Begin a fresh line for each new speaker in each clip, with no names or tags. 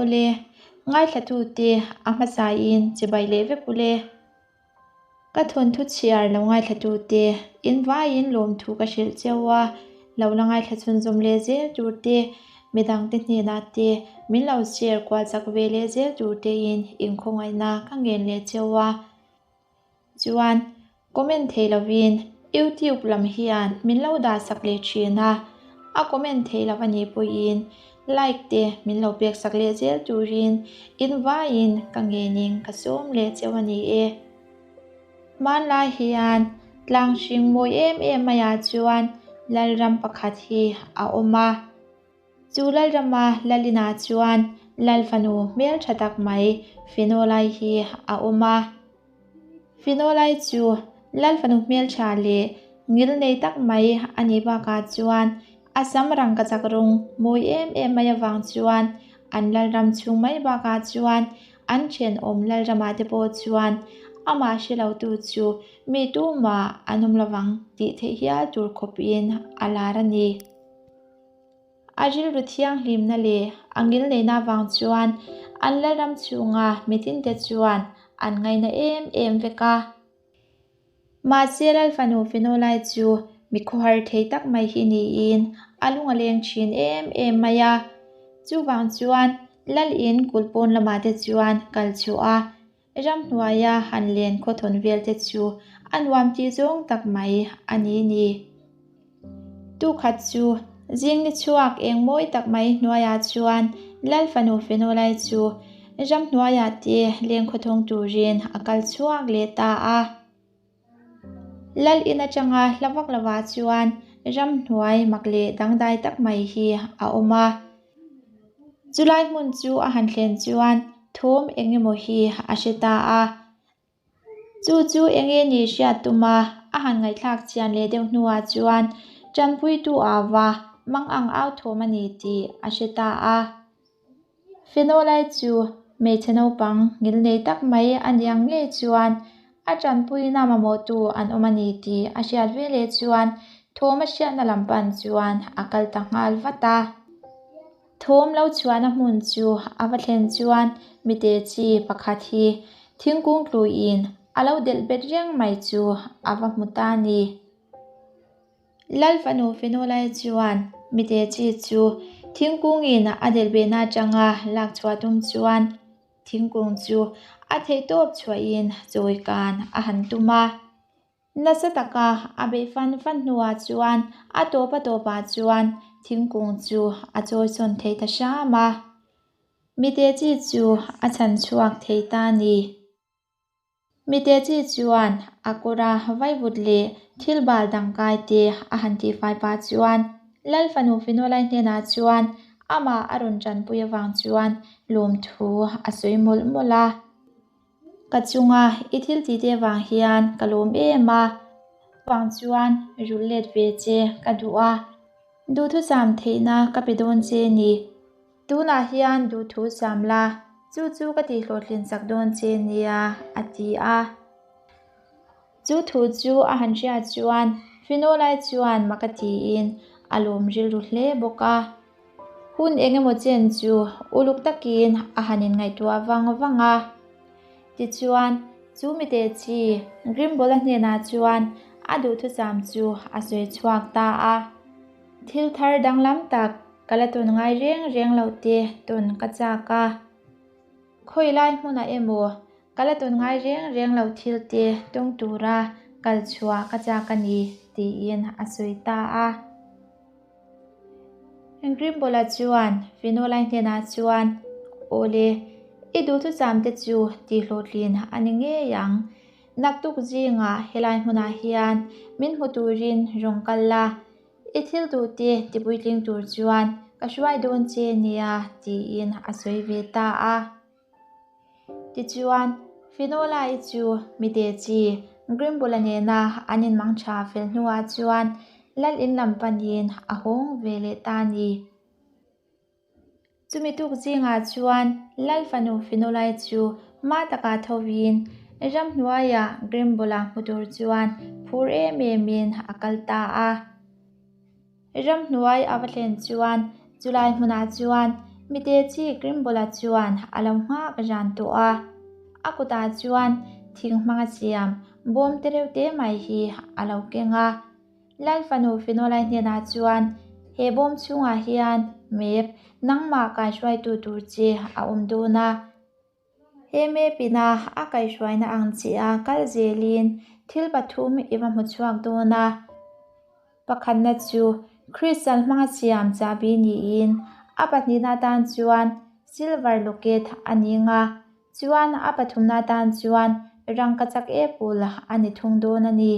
Awle, ngaithlatute a hmasain chibai leh vek ule. Ka thawnthu chhiar lo ngaithlatute in vaiin lawmthu ka hrilh cheu a, lo la ngaithla chhunzawm leh zel tur te, midangte hnenah te min lo share kual chak ve leh zel tur tein inkhawngaihna ka ngen leh cheu a. Chuan comment thei lovin YouTube lam hian min lo dah sak leh thin a, a comment thei lo a nih pawhin like te min lo pek sak leh zel turin in vaiin ka ngenin ka sawm leh cheu a ni e. Hmanlai hian tlang hring mawi em em maiah chuan Lalram pakhat hi a awm a. Chu Lalrama Lalina chuan Lal fanu hmel tha tak mai Finolai hi a awm a. Finolai chu Lal fanu hmel tha leh ngil nei tak mai a nih bakah chuan a sam rangkachak rawng mawi em em mai avang chuan an Lalram chhung mai bakah chuan an thenawm Lalramah te pawh chuan amah hre lotu chu mi tumah an awm lovang tih theih hial tur khawpin a lar a ni. A rilru thianghlimna leh a ngilneihna avang chuan an Lalram chhunga mitinte chuan an ngaina em em vek a. Mahse Lal fanu Fenolai chu mi khawhar thei tak mai hi niin a lung a leng thin em em mai a. Chuvang chuan Lal in kulh pawn lamah te chuan kal chhuah a, Ramhnuaia han len khawthawn vel te chu a nuam tih zawng tak mai a ni ni. Tukhat chu zing ni chhuak eng mawi tak mai hnuaiah chuan Lal fanu Fenolai chu ramhnuaiah te leng khawthawng turin a kal chhuak leh ta a. Lal in atanga hla vak lovah chuan ramhnuai mak leh dangdai tak mai hi a awm a. Chulai hmun chu a han thlen chuan thawm eng emaw hi a hre ta a. Chu chu eng nge ni hriat tuma a han ngaihthlak chian leh deuh hnuah chuan tanpuitu ava mang ang au thawm a ni tih a hre ta a. Fenolai chu hmeichhe naupang ngil nei tak mai a niang ngei chuan a tanpuina mamawhtu an awm a ni tih a hriat veleh chuan thawm a hriatna lam pan chuan a kal ta nghal vat a. Thawm lo chhuahna hmun chu a va thlen chuan mite chi pakhat hi thingkung tluin a lo delh bet reng mai chu a va hmu ta a ni. Lal fanu Fenolai chuan mite chi chu thingkungin a delh behna atanga lak chhuah tum chuan thingkung chu a theihtawp chhuahin chawi kan a han tum a. Nasa taka a beih fan fan hnuah chuan a tawp a tawpah chuan thingkung chu a chawi sawn thei ta hram a. Mite chi chu a chhan chhuak thei ta a ni. Mite chi chuan a kawra vaivut leh thil bal dangkai te a han tihfai pah chuan Lal fanu Finolai hnenah chuan amah a rawn tanpui avang chuan lawmthu a sawi mawlh mawlh a. Ka chunga i thil tih te vang hian ka lawm em a, vang chuan rul let ve che ka duh a, duhthusam theihna ka pe dawn che ni. Tunah hian duhthu siam la, chu chu ka tihhlawhtlin chak dawn che nia, a ti a. Chu thu chu a han hriat chuan Finolai chuan mak a tiin a lawm rilru hle bawk a. Hun eng emaw chen chu uluk takin a han inngaihtuah vang vang a. Tichuan, chu mite chi Grimbola hnenah chuan a duhthusam chu a sawi chhuak ta a. Thil thar danglam tak ka la tawn ngai reng reng loh te tawn ka chak a. Khawi lai hmunah emaw ka la tawn ngai reng reng loh thil te tawng tura kal chhuah ka chak a ni tiin a sawi ta a. Grimbola chuan Finolai hnenah chuan, Awle, i duhthusam te chu tihhlawhtlin a ni ngei ang. Naktuk zingah helai hmunah hian min hmu turin rawn kal la, i thil duh te tipuitling tur chuan ka hruai dawn che nia tiin a sawi ve ta a. Tichuan, Finola-i chu mite chi Grimbulla nena an inmang tha fel hnuah chuan Lal in lam panin a hawng ve leh ta a ni. Chumi tuk zingah chuan Lal fanu Finolai chu hma takah thovin ramhnuaiah Grimbulla hmu tur chuan phur em emin a kal ta a. Ramhnuai a va thlen chuan chulai hmunah chuan Mite chi Grimbola chuan a lo nghak ran tawh a. A kutah chuan thing hmanga siam bawm te reuh te mai hi a lo keng a. Lal fanu Finolai hnenah chuan, He bawm chhungah hian map nangmah kaihruaitu tur che a awm dawn a. He map ina a kaihruaina ang chiah kal zelin thil pathum i va hmu chhuak dawn a. Pakhatna chu Crystal hmanga siam chahbi niin a pahnihna atan chuan silver locket a ni nga, chuan a pathumna atan chuan rangkachak apple a ni thung dawn a ni.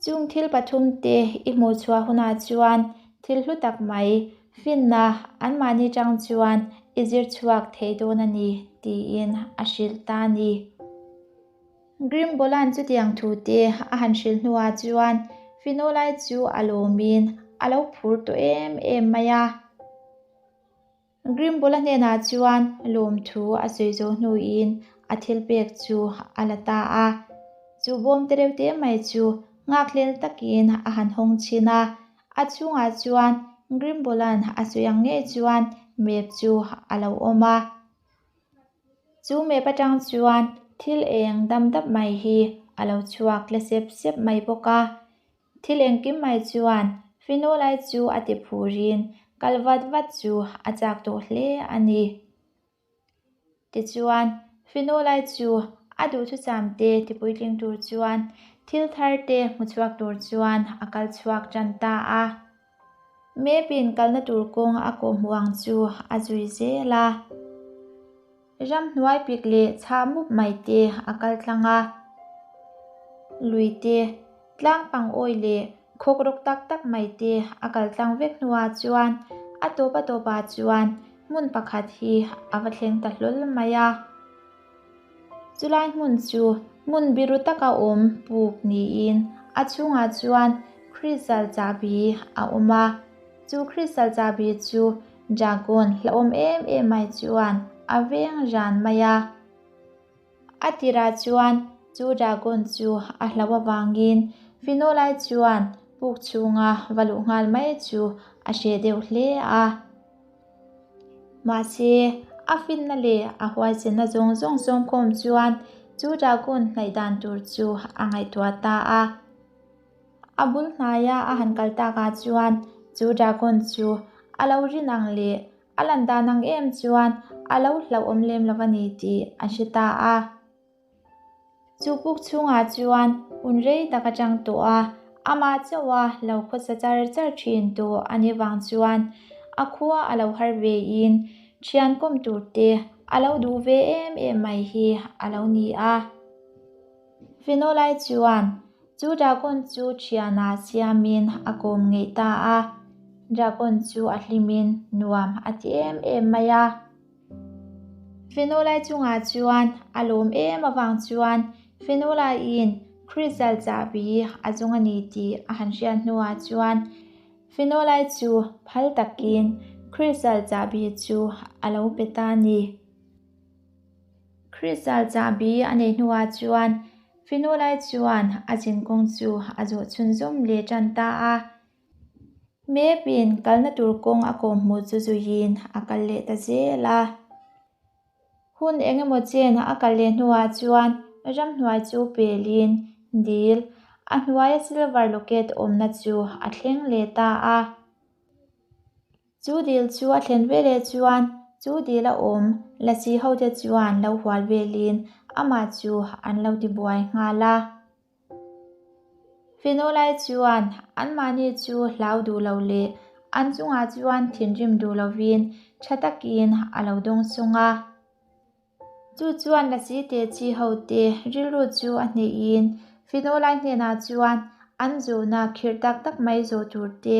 Chung thil pathumte i hmuh chhuah hunah chuan thil hlu tak mai finna anmahni tang chuan i zir chhuak thei dawn a ni tiin a hrilh ta a ni. Grimbolan chutiang thute a han hrilh hnuah chuan Finolai chu a lawmin a lo phur tawh em em mai a. Grimbola hnenah chuan lawmthu a sawi zawh hnuin a thil pek chu a la ta a. Chu bawm te reuh te mai chu nghakhlel takin a han hawng chhin a. A chhungah chuan Grimbolan a sawi ang ngei chuan map chu a lo awm a. Chu map atang chuan thil eng dam dap mai hi a lo chhuak la sep sep mai bawk a. Thil engkim mai chuan Finolai chu a ti phurin kal vat vat chu a chak tawh hle a ni. Tichuan, Finolai chu a duhthusam te tipuitling tur chuan thil thar te hmu chhuak tur chuan a kal chhuak tan ta a. Mapin kalna tur kawng a kawhhmuh ang chu a zui zel a. Ramhnuai pik leh chhah mup mai te a kal tlang a. Lui te, tlang pang awi leh khawk rawk tak tak mai te a kal tlang vek hnuah chuan a tawp a tawpah chuan hmun pakhat hi a va thleng ta hlawl mai a. Chulai hmun chu hmun biru taka awm puk niin a chhungah chuan crystal chahbi a awm a. Chu crystal chahbi chu dragon hlauhawm em em mai chuan a veng ran mai a. A tirah chuan chu dragon chu a hlauh avangin Finolai chuan puk chhunga va luh nghal mai chu a hreh deuh hle a. Mahse, a finna leh a huaisenna zawng zawng sawmkhawm chuan chu dragon hnaih dan tur chu a ngaihtuah ta a. A bul hnaia a han kal takah chuan chu dragon chu a lo rin ang leh a lan dan ang em chuan a lo hlauhawm lem lo a ni tih a hre ta a. Chu puk chhungah chuan hun rei tak atang tawh a, amah chauha lo khawsa char char thin tawh a nih vang chuan a khua a lo har vein thian kawm tur te a lo duh ve em em mai hi a lo ni a. Finolai chuan chu dragon chu thianah siamin a kawm ngeih ta a, dragon chu a hlimin nuam a ti em em mai a. Finolai chungah chuan a lawm em avang chuan Finolaiin Crystal chahbi a zawng a ni tih a han hriat hnuah chuan Finolai chu phal takin Crystal chahbi chu a lo pe ta a ni. Crystal chahbi a neih hnuah chuan Finolai chuan a zinkawng chu a zawh chhunzawm leh tan ta a. Mapin kalna tur kawng a kawhhmuh chu zuiin a kal leh ta zel a. Hun eng emaw chen a kal leh hnuah chuan ramhnuai chu pelin dil a hnuaia silver locket awmna chu a thleng leh ta a. Chu dil chu a thlen veleh chuan chu dil a awm lasi hote chuan lo hual velin amah chu an lo tibuai nghal a. Finolai chuan anmahni chu hlau duh lo leh an chungah chuan thinrim duh lovin tha takin a lo dawng sung a. Chu chuan lasi teh chi hote rilru chu a hnehin Finolai hnenah chuan an zawhna khirh tak tak mai zawh tur te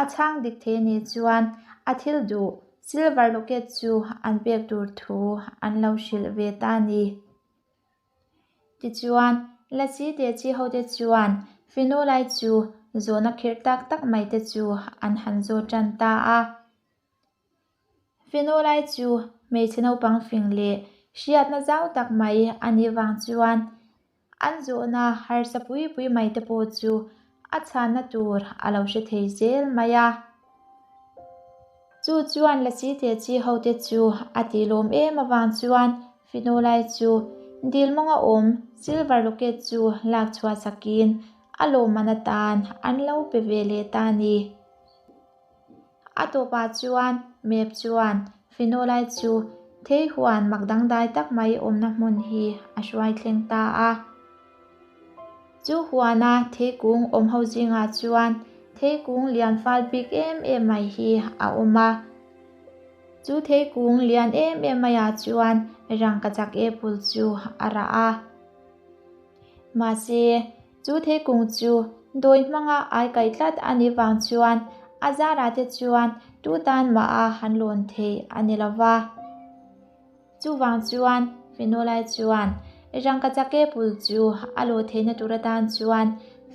a chhang dik thei anih chuan a thil duh silver locket chu an pek tur thu an lo hrilh ve ta a ni. Tichuan, Lasi teh chi hote chuan Finolai chu zawhna khirh tak tak mai te chu an han zawt tan ta a. Finolai chu hmeichhe naupang fing leh hriatna zau tak mai a nih vang chuan an zawhna harsa pui pui mai te pawh chu a chhanna tur a lo hre thei zel mai a. Chu chuan Lasi te chi hote chu a tih lawm em avang chuan Finolai chu dil mawnga awm silver locket chu lak chhuah sakin a lawmman atan an lo pe ve leh ta a ni. A tawpah chuan Map chuan Finolai chu thei huan mak dangdai tak mai awmna hmun hi a hruai thleng ta a. Chu huana theikung awm ho zingah chuan theikung lian fal bik em em mai hi a awm a. Chu theikung lian em em maiah chuan rangkachak apple chu a rah a. Mahse, chu theikung chu dawi hmanga ai kaih tlat a nih vang chuan a zarah te chuan tu tan mah a han lawn thei a ni lo va. Chuvang chuan Finolai chuan rangkachak apple chu a lawh theihna tur atan chuan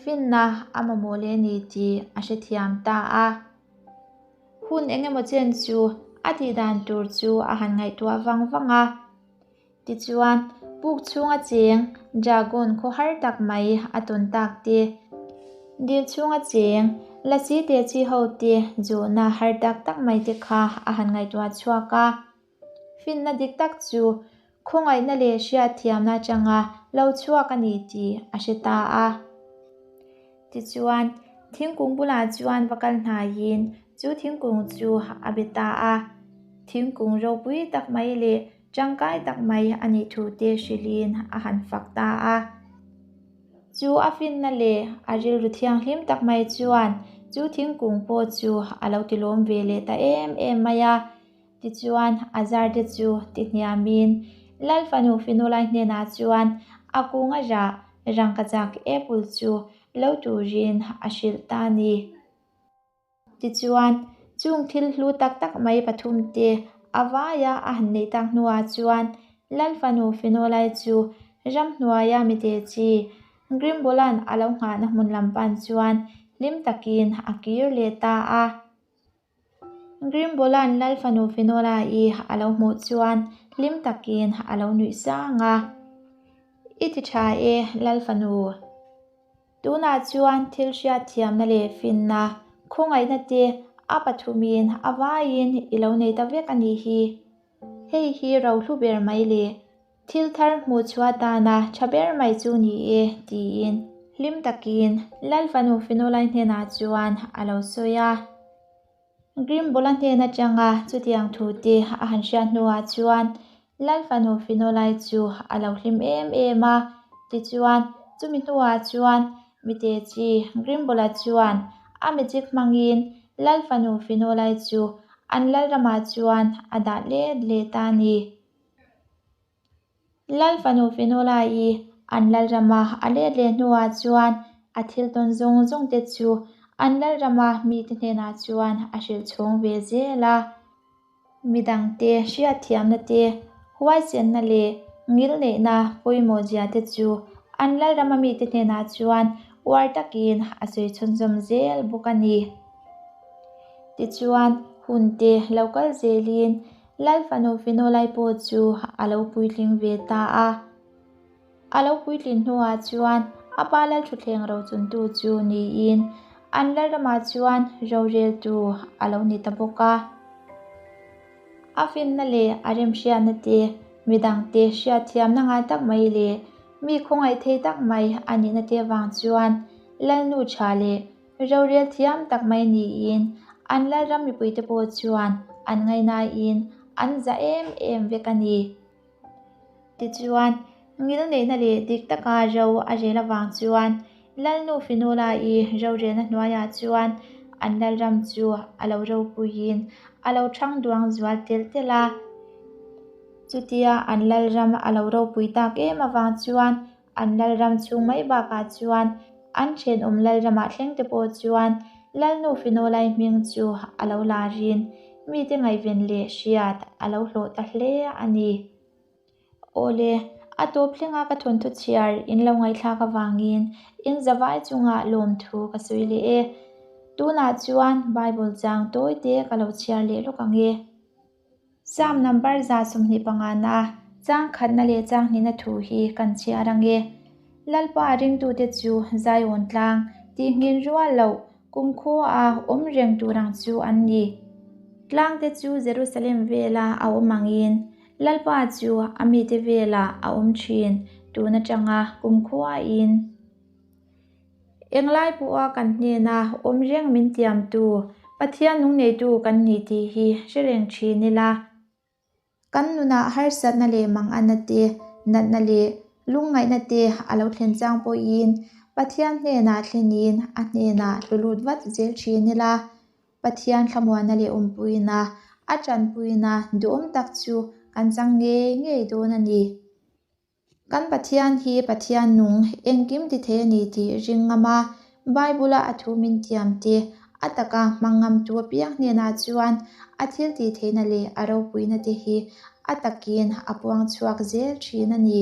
finna a mamawh leh a ni tih a hrethiam ta a. Hun eng emaw chen chu a tih dan tur chu a han ngaihtuah vang vang a. Tichuan, puk chhunga cheng dragon khaw har tak mai a tawn tak te, dil chhunga cheng lasi te chi ho te zawhna har tak tak mai te kha a han ngaihtuah chhuak a. Finna dik tak chu khawngaihna leh hriatthiamna atanga lo chhuak a ni tih a hre ta a. Tichuan, thingkung bulah chuan va kal hnaiin chu thingkung chu a be ta a. Thingkung ropui tak mai leh tangkai tak mai a nih thu te hrilhin a han fak ta a. Chu a finna leh a rilru thianghlim tak mai chuan chu thingkung pawh chu a lo tilawm ve leh ta em em mai a. Tichuan, a zarte chu ti hniamin Lal fanu Finulai hnenah chuan a kunga rah rangkachak apple chu lo turin a hrilh ta a ni. Tichuan, chung thil hlu tak tak mai pathumte a vaia a han neih tak hnuah chuan Lal fanu Finulai chu ramhnuaia mite chi Grimbolan a lo nghahna hmun lam pan chuan hlim takin a kir leh ta a. Grimbolan Lal fanu Finola-i a lo hmuh chuan hlim takin a lo nuih sang a. I ti tha e, Lal fanu. Tunah chuan thil hriatthiamna leh finna, khawngaihna te a pathumin a vaiin i lo nei ta vek a nih hi. Hei hi rohlu ber mai le. Thil thar hmuh chhuah tana tha ber mai chu ni e, tiin hlim takin Lal fanu Finolai hnenah chuan a lo sawi a. Grimbola hnen atanga chutiang thu te a han hriat hnuah chuan Lal fanu Finolai chu a lo hlim em em a. Tichuan, chumi hnuah chuan mite chi Grimbola chuan a magic hmangin Lal fanu Finolai chu an lalramah chuan a dah let leh ta a ni. Lal fanu Finola-i an lalrama a let leh hnuah chuan a thil tawn zawng zawng te chu an lalrama mite hnenah chuan a hrilh chhawng ve zel a. Midangte hriatthiamna te, huaichenna leh ngilneihna pawimawh zia te chu an lalrama mite hnenah chuan uar takin a sawi chhunzawm zel bawk a ni. Tichuan, hunte lo kal zelin Lal fanu Finolai pawh chu a lo puitling ve ta a. A lo puitlin hnuah chuan a pa lal thutthleng rochuntu chu niin an lalramah chuan roreltu a lo ni ta bawk a. A finna leh a remhriatna te, midangte hriatthiamna ngai tak mai leh mi khawngaih thei tak mai a nihna te vang chuan Lalnu tha leh Rorel thiam tak mai niin an lalram mipuite pawh chuan an ngaihnain an za em em vek a ni. Tichuan, ngilneihna leh dik taka ro a rel avang chuan Lalnu Finula-i rorelna hnuaiah chuan an lalram chu a lo ropuiin a lo thang duang zual telh telh a. Chutia an lalram a lo ropui tak em avang chuan An lalram chhung mai bakah chuan an thenawm lalramah thleng te pawh chuan Lalnu Finolai hming chu a lo larin mite ngaihven leh hriat a lo hlawh ta hle a ni. Awle, a tawp thlenga ka thawnthu chhiar in lo ngaihthlak avangin in zavai chungah lawmthu ka sawi leh e. Tunah chuan Bible chang tawi te ka lo chhiar leh lawk ang e. Psalm number 125 na chang khatna leh chang hnihna thu hi kan chhiar ang e. Lalpa ringtute chu Zion tlang tih nghin rual loh kumkhua a awm reng tur ang chu an ni. Tlangte chu Jerusalem vela a awm angin Lalpa chu a mite velah a awm thin tun atanga kumkhuain. Englai pawha kan hnena awm reng min tiamtu Pathian nung neitu kan ni tih hi hre reng thin ila. Kan nunah harsatna leh manganna te, natna leh lungngaihna te a lo thlen chang pawhin Pathian hnenah thlenin a hnenah hlu lut vat zel thin ila. Pathian thlamuanna leh awmpuina, a tanpuina duhawm tak chu kan chang ngei ngei dawn a ni. Kan Pathian hi Pathian nung engkim ti thei a ni tih ring ngam a, Bible-a a thu min tiam te a taka hmang ngamtu apiang hnenah chuan a thil tih theihna leh a ropuina te hi a takin a puang chhuak zel thin a ni.